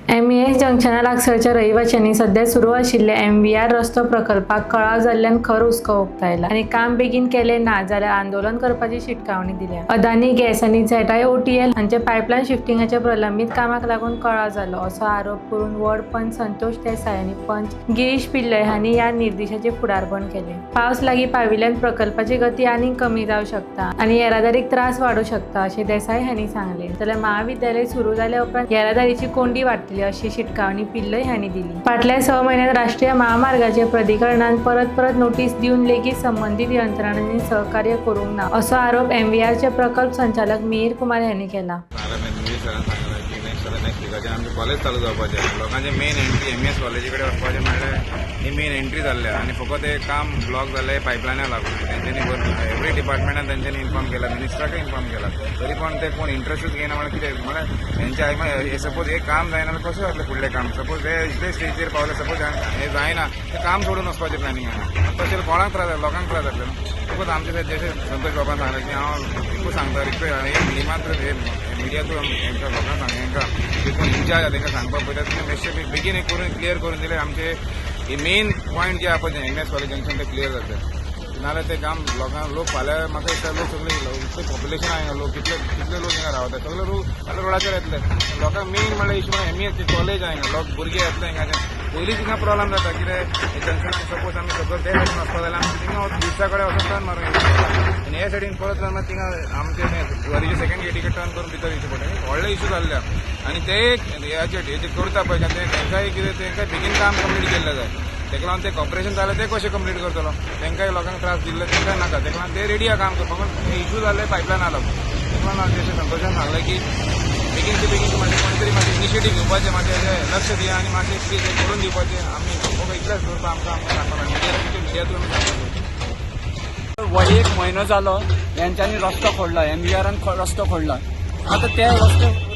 MES जंक्शना लागसरच्या रहिवाशांनी सध्या सुरू आशिल्ल्या एमव्हीआर रस्तो प्रकल्पाक कळाव जाल्ल्यान खर हुस्को उक्तायला आनी काम बेगीन केलें ना जाल्यार आंदोलन करपाची शिटकावणी दिल्या. अदानी गॅस आनी झेडआयओटीएल हांच्या पायपलायन शिफ्टिंगाच्या प्रलंबीत कामाक लागून कळाव जालो असो आरोप करून वॉर्ड पंच संतोष देसाय आनी पंच गिरीश पिल्लय हांणी ह्या निर्देशाचें फुडारपण केलें. पावस लागीं पाविल्ल्यान प्रकल्पाची गती आनीक कमी जावं शकता आनी येरादारीक त्रास वाडूं शकता अशें देसाय हांणी सांगलें. जाल्यार महाविद्यालय सुरू जाल्या उपरांत येरादारीची कोंडी वाडटली अशी शिटकावणी पिल्लय हांणी दिली. फाटल्या 6 म्हयन्यांत राष्ट्रीय महामार्गाचे प्राधिकरणान परत परत नोटीस दिवन लेगीत संबंदीत यंत्रणांनी सहकार्य करूंक ना असो आरोप एमव्हीआरचे प्रकल्प संचालक मिहीर कुमार हांणी केला. सांगला सरान सांगला की नेक्स्ट आतां नेक्स्ट विकाचें आमचें कॉलेज चालू जावपाचें. लोकांचे मेन एंट्री एमईएस कॉलेजी कडेन वचपाचें म्हणल्यार ही मेन एंट्री जाल्ल्या आनी फकत हें काम ब्लॉक जाल्लें पायपलायना लागून. तेंच्यांनी एवरी डिपार्टमेंटान तेंच्यांनी इन्फॉर्म केला, मिनिस्टराकय इन्फॉर्म केला, तरी पण ते कोण इंट्रस्टूच घेयना. म्हणल्यार कितें म्हणल्यार हेंचे सपोज हें काम जायना जाल्यार कशें जातलें फुडलें काम? सपोज हे इतले स्टेजीर पावले, सपोज हें जायना, तें काम सोडून वचपाचें प्लॅनिंग आहा. तशें कोणाक त्रास जातलो? लोकांक त्रास जातले न्हू. सपोज आमचे जशें संतोष बाबान सांगलें की हांव एकूच सांगता, रिक्वेस्ट हे मात्र हे मिडिया थ्रू हेंकां लोकांक सांग, हेंकां जे कोण इन्चार्ज आहा तेंकां सांगपाक पळयता, तुमी मातशें बेगीन एक करून क्लियर करून दिले, आमचे हे मेन पॉयंट जे आहा पळय एमईएस कॉलेज जंक्शन, ते क्लियर जातले. नाजाल्यार ते काम लोकांक लोक फाल्यां म्हाका दिसता लोक सगळे इतले पॉप्युलेशन आहा हिंगा, लोक कितले कितले लोक हिंगा रावता, सगळे लोक फाल्यां रोडाचेर येतले. लोकांक मेन म्हणल्यार इशू म्हणल्यार एमईएस कॉलेज आहा हिंगा, लोक भुरगे येतले हिंगाच्यान. पयलींच हिंगा प्रॉब्लम जाता. कितें जंक्शनाक सपोज आमी सगळं ते सायडीन वचपा जाल्यार आमी थिंगा दिसा कडेन वचून टर्न मारूंक येता आनी हे सायडीन परत टर्न मारून थिंगा आमचे वरीचे सेकंड गेटीकडे टर्न करून भितर येवचें पडटा. व्हडले इशू जाल्ले आहा आनी ते हेचे हेजे करता पळय ते तेंकांय कितें तेंकां बेगीन काम कंप्लीट केल्लें जाय. तेका लागून ते कॉपरेशन जालें ते कशें कंप्लीट करतलो? तेंकांय लोकांक त्रास दिल्ले तेंकां नाका. तेका लागून ते रेडी आहा काम करपाक, पूण हे इशू जाल्ले पायपलायना लागून. तेका लागून हांव जशें संतोशान सांगलें की बेगीन ते बेगीन मातशें कोणी तरी मातशें इनिशिएटीव घेवपाचें, मातशें लक्ष दिया आनी मातशें प्लीज हें करून दिवपाचें. आमी फक्त इतलेंच करपा आमकां आमकां सांगपाक मिडिया थ्रू आमी सांगपाक. हो एक म्हयनो जालो हेंच्यांनी रस्तो खोडला, एमव्हीआरान रस्तो खोडला. आतां ते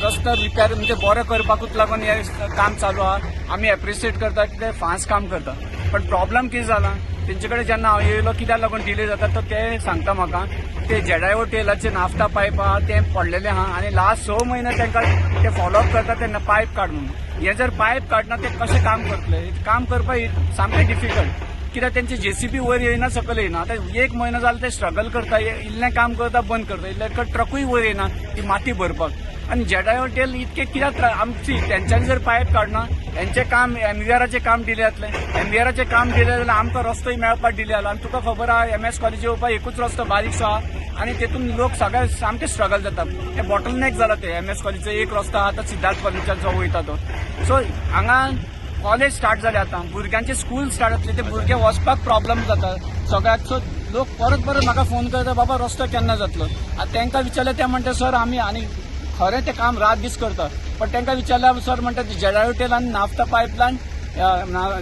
रस्तो रिपेर म्हणजे बरो करपाकूच लागून हें काम चालू आहा. आमी एप्रिशिएट करता की ते फास्ट काम करता, पण प्रॉब्लम कितें जाला, तेंचे कडेन जेन्ना हांव येयलो कित्याक लागून डिले जाता, तर ते सांगता म्हाका ते जेडायो टेलाचे नाफ्ता पायप आहा ते पडलेले आहा आनी लास्ट 6 म्हयने तांकां ते फॉलोअप करता तेन्ना पायप काड म्हणून. हे जर पायप काडना ते कशें काम करतले? काम करपाक सामकें डिफिकल्ट, कित्याक तेंचे जेसीबी वयर येयना, सकयल येयना. आतां एक म्हयनो जालो ते स्ट्रगल करता, इल्लें काम करता, बंद करता, इल्लें ट्रकूय वयर येयना ती माती भरपाक. आनी जेडायो टेल इतके कित्याक आमची तेंच्यांनी जर पायप काडना, हेंचें काम एमव्हीआराचें काम डिले जातलें. एमव्हीआराचें काम डिले जाल्यार आमकां रस्तोय मेळपाक डिले जालो. आनी तुका खबर आहा, एमएस कॉलेज येवपाक एकूच रस्तो बारीकसो आहा आनी तेतून लोक सगळे सामके स्ट्रगल जाता. हे बॉटल नेक जाला ते एमएस कॉलेजीचो एक रस्तो आहा तो सिद्धार्थ कॉलेजान जो वयता तो. सो हांगा कॉलेज स्टार्ट जाले, आतां भुरग्यांचे स्कूल स्टार्ट जातले, ते भुरगे वचपाक प्रॉब्लम जाता सगळ्याक. सो लोक परत परत म्हाका फोन करता, बाबा रस्तो केन्ना जातलो? आतां तांकां विचारलें ते म्हणटा सर आमी आनी खरें तें काम रात दीस करता, पण तांकां विचारल्यार सर म्हणटा जेडायोटेल आनी नाफ्ता पायपलायन,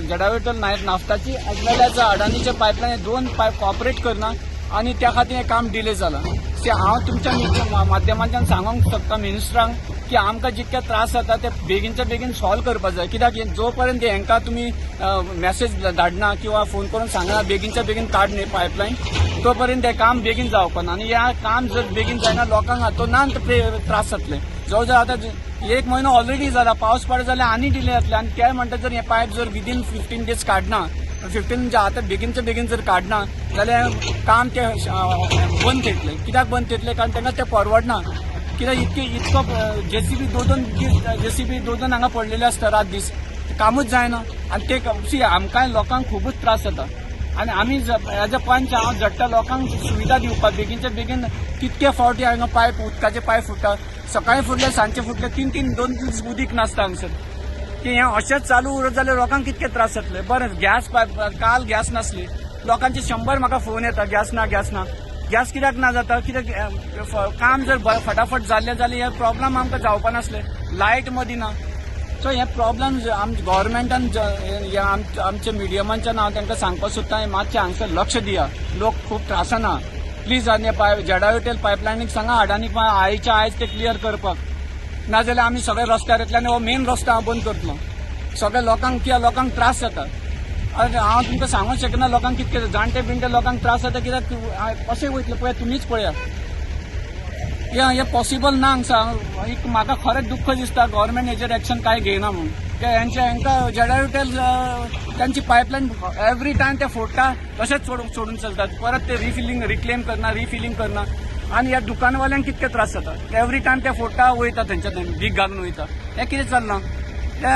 जेडायोटेल नाफ्ताची एज वेल एज अडानीचे पायपलायन, हे दोन पायप कॉपरेट करना आनी त्या खातीर हें काम डिले जालां. सो हांव तुमच्या माध्यमांतल्यान सांगूंक सोदता मिनिस्टरांक की आमकां जितके त्रास जाता ते बेगीनच्या बेगीन सॉल्व करपाक जाय, कित्याक जो पर्यंत हेंकां तुमी मॅसेज धाडना किंवा फोन करून सांगना बेगीनच्या बेगीन काड न्ही पायपलायन, तो पर्यंत हें काम बेगीन जावपाक ना. आनी ह्या काम जर बेगीन जायना लोकांक हातूंत त्रास जातले. जवळ जवळ आतां एक म्हयनो ऑलरेडी जाला, पावस पडत जाल्यार आनी डिले जातले. आनी ते म्हणटा जर हे पायप जर विदीन 15 डेज काडना, 15 म्हणजे आतां बेगीनच्या बेगीन जर काडना जाल्यार काम ते बंद येतलें. कित्याक बंद येतलें? कारण तांकां तें परवडना. कित्याक इतके इतको जेसीबी दोन दोन दीस, जेसीबी दोन दोन हांगा पडलेले आसता रात दीस, कामूच जायना. आनी ते सी आमकां लोकांक खुबूच त्रास जाता आनी आमी एज अ पंच हांव झडटा लोकांक सुविधा दिवपाक बेगीनच्या बेगीन. कितके फावटी हांगा पायप उदकाचे पायप फुट्टा, सकाळी फुटले, सांजचे फुटले, तीन तीन दोन दीस उदीक नासता हांगसर. की हें अशेंच चालू उरत जाल्यार लोकांक कितके त्रास जातले? बरें, गॅस पायप काल गॅस नासली, लोकांचे 100 म्हाका फोन येता, गॅस ना, गॅस ना. गॅस कित्याक ना जाता? कित्याक काम जर फटाफट जाल्लें जाल्यार हे प्रॉब्लम आमकां जावपा नासले. लायट मदीं ना. सो हे प्रॉब्लम गव्हर्मेंटान आमच्या मिडियमांच्या हांव तांकां सांगपाक सोदता, मातशें हांगसर लक्ष दिया, लोक खूब त्रासान आहा. प्लीज आनी जेडायोटेल पायपलायनीक सांगा अडानीक आयच्या आयज ते क्लियर करपाक, नाजाल्यार आमी सगळे रस्त्यार येतले आनी हो मेन रस्तो हांव बंद करतलो. सगळे लोकांक कित्याक लोकांक त्रास जाता. हांव तुमकां सांगूंक शकना लोकांक कितके जाणटे बिणटे लोकांक त्रास जाता, कित्याक कशें वयतले पळया, तुमीच पळया. हें हें पॉसिबल ना हांगसा. एक म्हाका खरेंच दुख्ख दिसता, गव्हर्मेंट हेजेर एक्शन कांय घेयना म्हणून. ते हेंचे हेंकां जेडायुटेल तांची पायपलायन एवरी टायम ते फोडटा, तशेंच सोडून सोडून चलतात. परत ते रिफिलींग, रिक्लेम करना, रिफिलींग करना आनी ह्या दुकानवाल्यांक कितके त्रास जाता. एवरी टायम ते फोडटा, वयता, थंयच्या थंय भीक घालून वयता. हें कितें चल्लां? त्या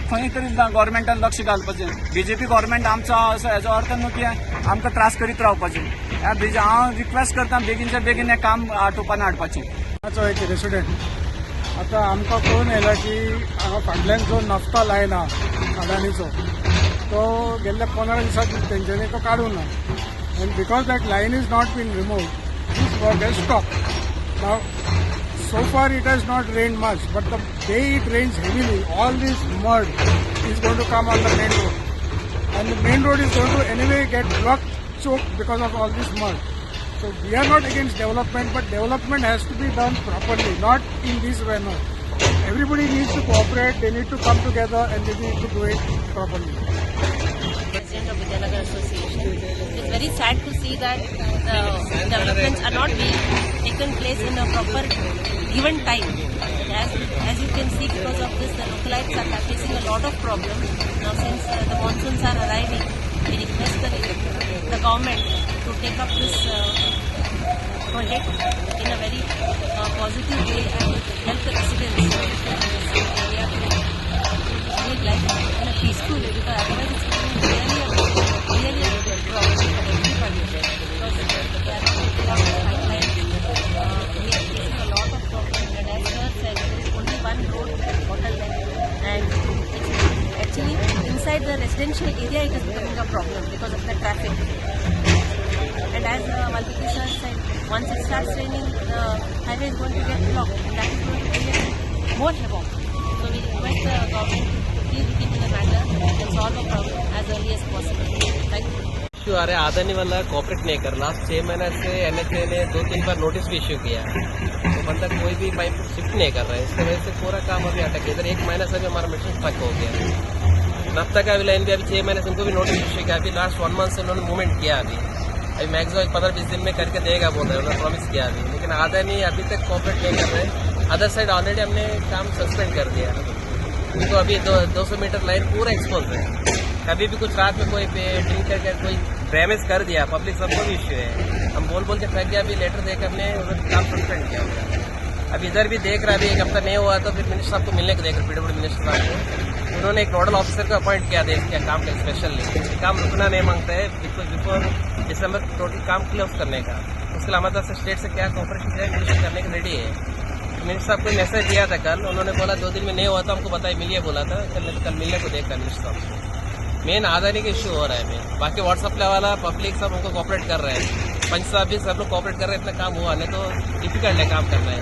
खंय तरी गव्हर्मेंटान लक्ष घालपाचें. बीजेपी गव्हर्मेंट आमचो असो हेजो अर्थ न्हू की आमकां त्रास करीत रावपाचें. ह्या बेजी हांव रिक्वेस्ट करता, बेगीनच्या बेगीन हें काम आटोवपान हाडपाचें. हाचो एक रेसिडेंट. आतां आमकां कळून येयला की हांगा फाटल्यान जो नफ्ता लायन आहा अडानीचो, तो गेल्ल्या 15 दिसांत तेंच्यांनी तो काडूंक ना and because that line is not been remove, this work has stop. Now, so far it has not rained much, but the day it rains heavily, all this mud is going to come on the main road. And the main road is going to anyway get blocked, choked because of all this mud. So we are not against development, but development has to be done properly, not in this manner. Everybody needs to cooperate, they need to come together and they need to do it properly. President of Vidyanagar Association. It's very sad to see that the developments are not being taken place in a proper given time. As you can see, because of this, the localites are facing a lot of problems. Now, since the monsoons are arriving, we request the government to take up this project in a very positive way and help the residents of this area to live life in a peaceful way, because otherwise it's becoming really a problem for everybody, because they are not taking out this pipeline. We are facing a lot of problems, and as sir said, there is only one road bottleneck, and it's actually inside the residential area it is becoming a problem because of the traffic. And as Valmiki sir said, once it starts raining, the highway is going to get blocked, and that is going to create more havoc. So we request the government to please look into the matter and solve the problem as early as possible. Thank you. Issue आ रहा है, अदानी वाला cooperate नहीं कर. Last 6 महीने से NHA ने दो तीन bar notice भी issue किया, तो बंदा कोई भी पाइप शिफ्ट नहीं कर रहा है. इसकी वजह से पूरा काम अभी अटक है. इधर एक महीना से भी हमारा मशीन स्टक हो गया. नफ्ता का भी लाइन भी अभी 6 महीने से उनको भी नोटिस इश्यू किया. अभी लास्ट वन मंथ से उन्होंने मूवमेंट किया. अभी अभी मैक्सिमम एक 15-20 दिन में करके देगा बोल रहे हैं, उन्होंने प्रॉमिस किया अभी. लेकिन अदानी अभी तक कॉपरेट नहीं कर रहे. अदर साइड ऑलरेडी हमने काम सस्पेंड कर दिया. उनको अभी दो 200 मीटर लाइन पूरा एक्सपोज है. कभी भी कुछ रात में कोई ड्रिंक करके कोई डैमेज कर दिया, पब्लिक सबको भी इश्यू है. हम बोल बोल के थक गया. अभी लेटर देकर हमने उधर काम सस्पेंड किया हुआ. अभी इधर भी देख रहा. अभी एक हफ्ता नहीं हुआ तो फिर मिनिस्टर साहब को मिलने को देख रहे, पीडब्ल्यू मिनिस्टर साहब को. उन्होंने एक नोडल ऑफिसर को अपॉइंट किया था इसके काम का स्पेशली. काम रुकना नहीं मांगते है. Because before December total काम क्लोज करने का. उसके अलावा हमारे तरफ से स्टेट से क्या कॉपरेशन है, मिनिस्टर करने के रेडी है. मिनिस्टर साहब को मैसेज दिया था कल. उन्होंने बोला 2 दिन में नहीं हुआ तो हमको बताइए, मिलिए बोला था कल. नहीं तो कल मिलने को देखा मिनिस्टर साहब को. मेन अदानी का इश्यू हो रहा है मेन. बाकी वाटर सप्लाई वाला, पब्लिक सब हमको कॉपरेट कर रहे हैं. पंच साहब भी, सब लोग कॉपरेट कर रहे हैं. इतना काम हुआ, नहीं तो डिफिकल्ट है काम करना है.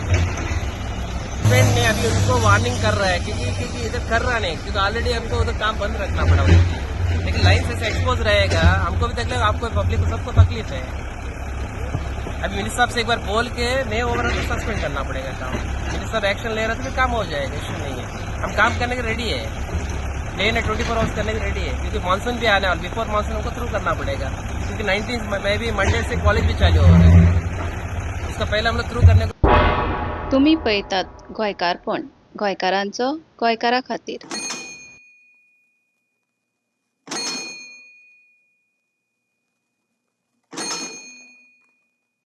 गवर्नमेंट ने अभी उनको वार्निंग कर रहा है, क्योंकि क्योंकि इधर कर रहा नहीं, क्योंकि ऑलरेडी हमको उधर काम बंद रखना पड़ा उनको. लेकिन लाइन से एक्सपोज रहेगा, हमको भी तकलीफ, आपको, पब्लिक को, सबको तकलीफ है. अभी मिनिस्टर साहब से एक बार बोल के नहीं ओवर तो सस्पेंड करना पड़ेगा काम. मिनिस्टर साहब एक्शन ले रहे तो फिर काम हो जाएगा, इश्यू नहीं है. हम काम करने के रेडी है. प्लेन है, 24 आवर्स करने के रेडी है, क्योंकि मानसून भी आने वाला. बिफोर मानसून हमको थ्रू करना पड़ेगा, क्योंकि 19 मे भी मंडे से कॉलेज भी चालू हो रहा है. उसका पहले हम लोग थ्रू करने को तुमी पळयतात गोंयकारपण, गोंयकारांचो गोंयकारा खातीर.